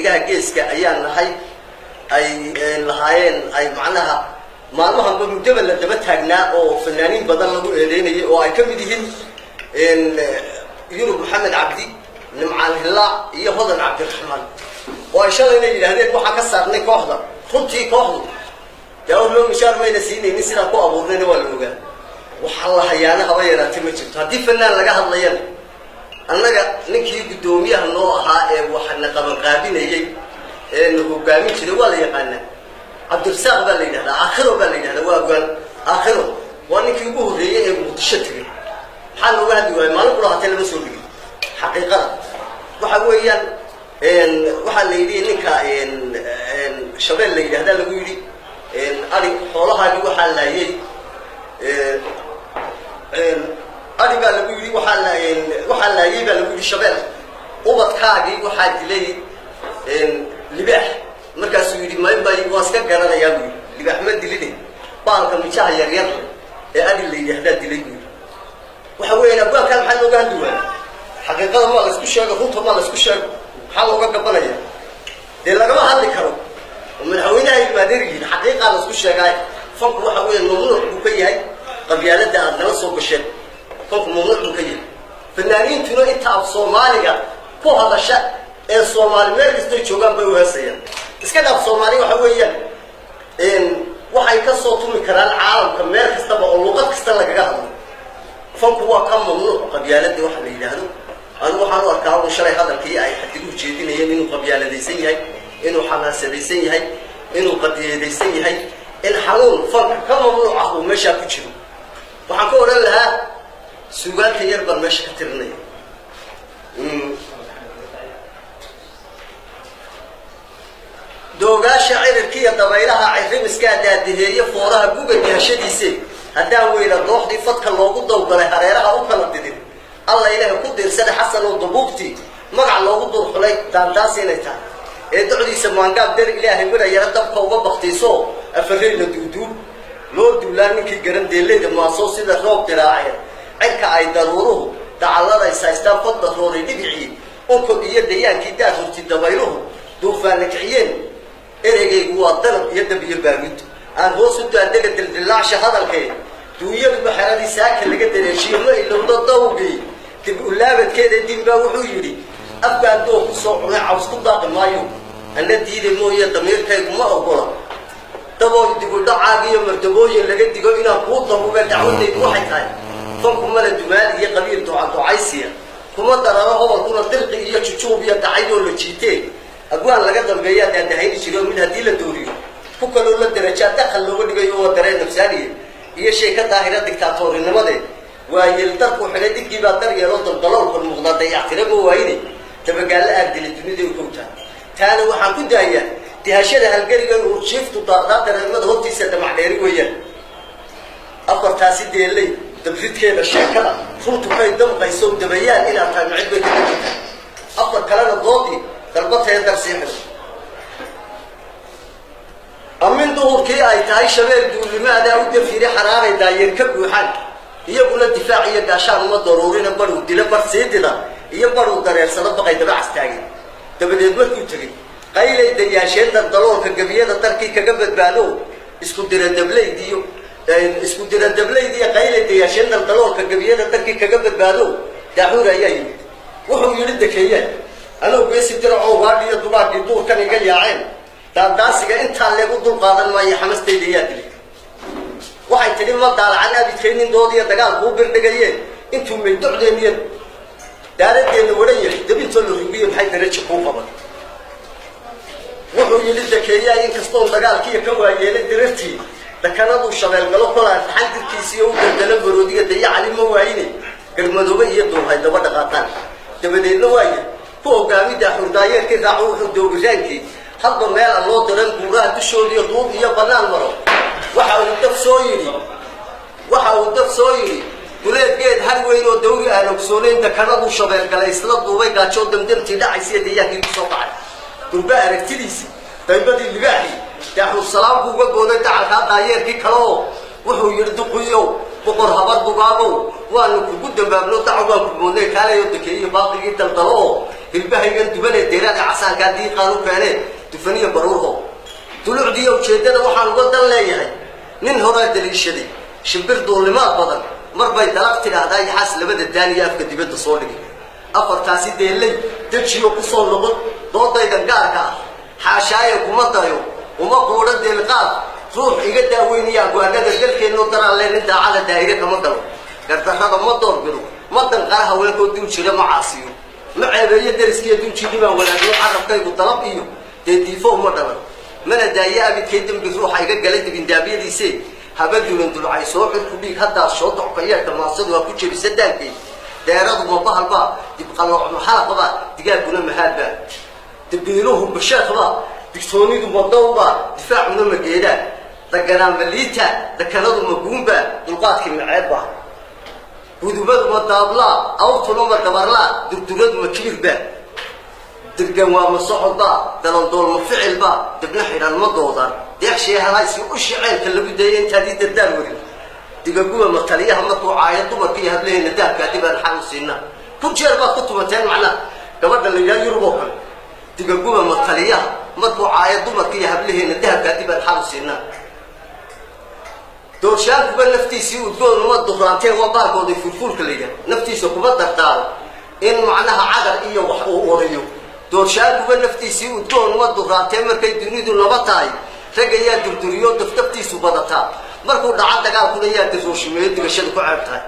Xidigaha Geeska ayaa nahay ay lahaayeen, ay macnaha maalmahanba muddaba la daba taagnaa oo fanaaniin badan lagu eedeynayay, oo ay ka mid yihiin Yurub Maxamed Cabdi, Nimcaan Hilaac iyo Hodan Cabdiraxmaan, oo ay shalayna yidhaahdeen waxaan ka saarnay kooxda. Runtii kooxdu dee or loo mishaar mayna siinaynin, sidaan ku abuurnayna waa la ogaa. Waxaa la hayaana haba yaraatay ma jirto. Haddii fanaan laga hadlayana, annaga ninkii guddoomiyaha noo ahaa ee waxna qabanqaabinayey ee na hogaamin jiray waa la yaqaanaa. Cabdirasaaq baa la yidhahdaa, Aakhiro baa la yidhahdaa, waa ogaan. Aakhiro waa ninkii ugu horreeyey ee Muqdisho tegay. Maxaa looga hadli waayey? Maalin kula hatay lama soo dhigin. Xaqiiqada waxa weeyaan, waxaa la yidhi ninka Shabeel la yidhahdaa lagu yidhi ari xoolahaagi waxaa laayay ari baa lagu yidhi, waxaa laayay baa lagu yidhi shabeel, ubadkaagii waxaa dilay libaax. Markaasuu yidhi maybay waa iska garanayaa buu yidhi, libaax ma diline, baalka mijaha yaryar ee ari la yidhaahdaa dilay buu yidhi. Waxa weeyaan, abwaankaa maxaa looga hadli waaya? Xaqiiqada maa laysku sheego, runta maa laysku sheego, maxaa looga gabanaya? Dee lagama hadli karo oo madaxweynaha ilmaadeeryihiin. Xaqiiqaa laysku sheegaay. Fanku waxa weya mamnuuc buu ka yahay qabyaaladda aad nala soo gasheen. Fanku mamnuuc buu ka yahay. Fanaaniintuna inta af Soomaaliga ku hadasha ee Soomaali meel kastay joogaan bay u heesayaan. Iska dhaaf Soomaali, waxa weeyaan waxay ka soo tumi karaan caalamka meel kastaba oo luqad kasta lagaga hadlo. Fanku waa ka mamnuuc qabyaaladda waxa la yidhaahdo. Anigu waxaan u arkaa un shalay hadalkii ay xadiguhu jeedinayeen inuu qabyaaladaysan yahay, inuu xamaasadaysan yahay, inuu qadiyadaysan yahay, in xanuun fanka ka mamnuuc ah uu meeshaa ku jiro. Waxaan ka odhan lahaa suugaanta yar baan meesha ka tirinaya. Doogaasha cirirkiiyo dabaylaha cirrimiskaa daadiheeye fooraha guga dihashadiise, haddaan weyna dooxdii fadka loogu dawgalay hareeraha u kala didin, Alla Ilaaha ku diirsada Xasan oo dabuubtii magac loogu durxulay daandaas inay tahay ee docdiisa maangaab dar Ilaahay midha yara dabka uga baktiiso, afareyna duuduub loo duulaa ninkii garan deeleyda maasoo sida roob diraaceen cirka ay daruuruhu dacalladays haystaan, fad darooray dhibicii onkod iyo dayaankii daahurti dabayluhu duufaana kiciyeen. Ereygaygu waa danab iyo dab iyo baaruud aan hoos u daadega dildillaacsha hadalkee, duunyaduba xeradii saaka laga dareeshiyo ma ilowdo dawgii dib ulaabadkeeda. Din baa wuxuu yidhi afkaan doo ku soo cunay caws ku daaqi maayo, anna diida mooye damiirkaygu ma ogola dabooy dibudhacaaga iyo mardabooyin laga digo inaan kuu dabuube. Dacwadaydu waxay tahay fanku mala dumaal iyo qabiil ducaducaysiya kuma dararo, hobolkuna dirqi iyo jujuub iyo dacaydoo la jiitee. Abwaan laga dambeeyaa daadahayni jiro, mid haddii la dooriyo ku kaloo la darajaa dakal looga dhigayo, waa dareen nafsaaniya iyo shay ka daahira dictaatoorinimadee. Waayeel darkuu xidhay dhigii baa daryeeloo daldaloolka muuqdaa dayactira ma waayine, tabagaallo aagdila dunida u kowtaa. Taana waxaan ku daayaa dihashada halgariga uurjiiftu daaqdaa dareemada hortiisa damac dheeri weeyaan. Afartaasi deelay dabridkeeda sheekada runtu kay damqayso dabayaan inaad tahay macid bay ka dajintaa. Afar kalena doodii dalbataya dar sii xidho. Amin duhurkii ay tahay shabeel duulimaadaa u dafiri xaraaray daayeer ka buuxaan, iyaguna difaac iyo gaashaan uma daruurina, baruu dilo bar sii dida iyo baruu dareersado baqay daba castaagay. Dabadeed markuu tegey qaylay dayaasheen daldaloolka gebiyada darkii kaga badbaado, isku dira dablaydiyo isku dira dablaydiyo qaylay dayaasheen daldaloolka gebiyada darkii kaga badbaado. Daaxuur ayaa yimid, wuxuu yidhi dekeeyaan anuu geesi diracoo waadhiyo dubaagii duurkan iga yaaceen, daandaasiga intaa leegu dul qaadan maayo, xamastayda yaa dilay. Waxay tidhi ma daalacan abidkaynin doodiyo dagaal kuu birdhigayeen, intuu maydocdeen iyo daaradeenna waran yahay dabintoo la rugiyo maxay daraja kuu qaban. Wuxuu yidhi dakeeyaa inkastoon dagaalkiiyo ka waayeelay dirartii dakanaduu shabeelgalo kolaa raxan dirkiisiiyo u daldalo maroodiga dayacali ma waayine, garmadoobe iyo duulhay daba dhaqaaqaan. Dabadeedna waaya ku hogaami daaxurdaayeerkii raaco, wuxuu doobiraankii hadba meel aan loo diran buuraha dushoodiiyo duub iyo bannaan maro. Waxa uu daf soo yidhi, waxa uu daf soo yidhi duleed geed har weyn oo dawri aan ogsoonayn, dakanaduu shabeelgalay isla duubay gaajoo damdamtii dhacaysiiyo dayaankii kusoo kacay durbe aragtidiisii daybadii libaaxii. Daaxuur salaam buu uga gooday dacalkaa daayeerkii kale oo wuxuu yidhi duqiyow boqor habar dugaagow, waanu kugu dambaabno dacaw waan ku moodnay, kaalayo dakeeyo baaqigii daldalo oo Hilbahaygan dubanee deeraada casaankaa diiqaan u keenee dufaniyo baruurho. Dulucdiiyo ujeeddada waxaan uga dan leeyahay, nin horaa daliishaday shimbir duulnimaad badan mar bay dalaq tidhaahdaa yaxaas labada daaniyo afka dibadda soo dhigay. Afartaasi deellay dejiyo ku soo noqon doodaydan gaarka ah. Xaashaaye, kuma dayo, uma quudho deelqaad ruux iga daaweyniya agwaanada dalkeennoo daraalle. Nin daacada daa'ire kama galo, gardarrada ma doorbido, ma danqara haweenkoo dul jira, ma caasiyo, ma ceebeeyo deriskiiyo dunjidii baan wanaagno. Carabkaygu dalab iyo dee diifo uma dhalan, mana daayo abidkay dembi ruuxa iga galay dibindaabyadiise. Haba dulan dulcay soo xilku dhiig haddaad soo docka yeedhka maansadu ha ku jebisa daankay. Deeradu ma bahalba, dibqalooc ma xalaqba, digaagguna mahaadba, dabiiluhu ma sheekhba, digtoonidu ma dawba, difaacuna ma geedaa, daganaa ma liita, dakanadu ma guunba, dulqaadkii ma ceebba, gudubadu ma daablaa, awrtuna ma dabarlaa, durduradu ma kibirba, dirgan waa ma socodba, dalandool ma ficilba, dibna xidhan ma doodan, deeqshee halaysi ushi ceelka lagu dayay intaad ii dardaar warin. Digaguba ma taliyaha markuu caayo dumarka iyo hablaheena dahabkaa dib aan xal u siinaa? Kun jeer baad ku tumateen macnaha gabadha la yidhaha Yurub oo kale. Digaguba ma taliyaha markuu caayo dumarka iyo hablaheena dahabkaa dib aan xal u siinaa? Doorshaankuba naftiisii udgoon uma duraanteen, waa baalkooday furfuurka la yidhaha, naftiisa kuma dardaaro in macnaha cadar iyo wax uu wariyo. Doorshaankuba naftiisii udgoon uma duraanteen, markay dunidu naba tahay rag ayaa durduriyo daftaftiisu badataa, markuu dhaco dagaalkuna yaa dirooshimeeyo digashada ku ceeb tahay.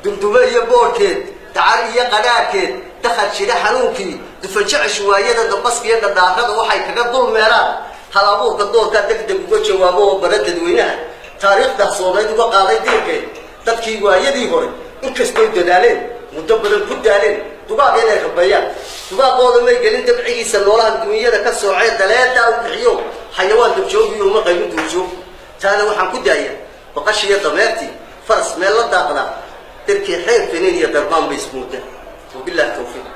Dumdume iyo boodhkeed, dacar iyo qadhaadhkeed, dakhal jira xanuunkii, dufanjecesh waayada, dambaskiiyo dhadhaarada waxay kaga dul meeraan. Hal abuurka doorkaa deg deg uga jawaabo oo bara dadweynaha taariikhda soonayd uga qaaday diirkeed. Dadkii waayadii hore inkastoy dadaaleen, muddo badan ku daaleen dugaag inay rabeeyaan, dugaaqooda may gelin dabcigiisa noolaha dunyada ka soocee daleedaa u bixiyo xayawaan dabjoogiyo uma qaybin duurjoog. Taana waxaan ku daayaa baqashiiyo dameertii faras meel la daaqdaa, darkii xeer finiin iyo darbaan bay ismoodaan. Wabillahi tawfiiq.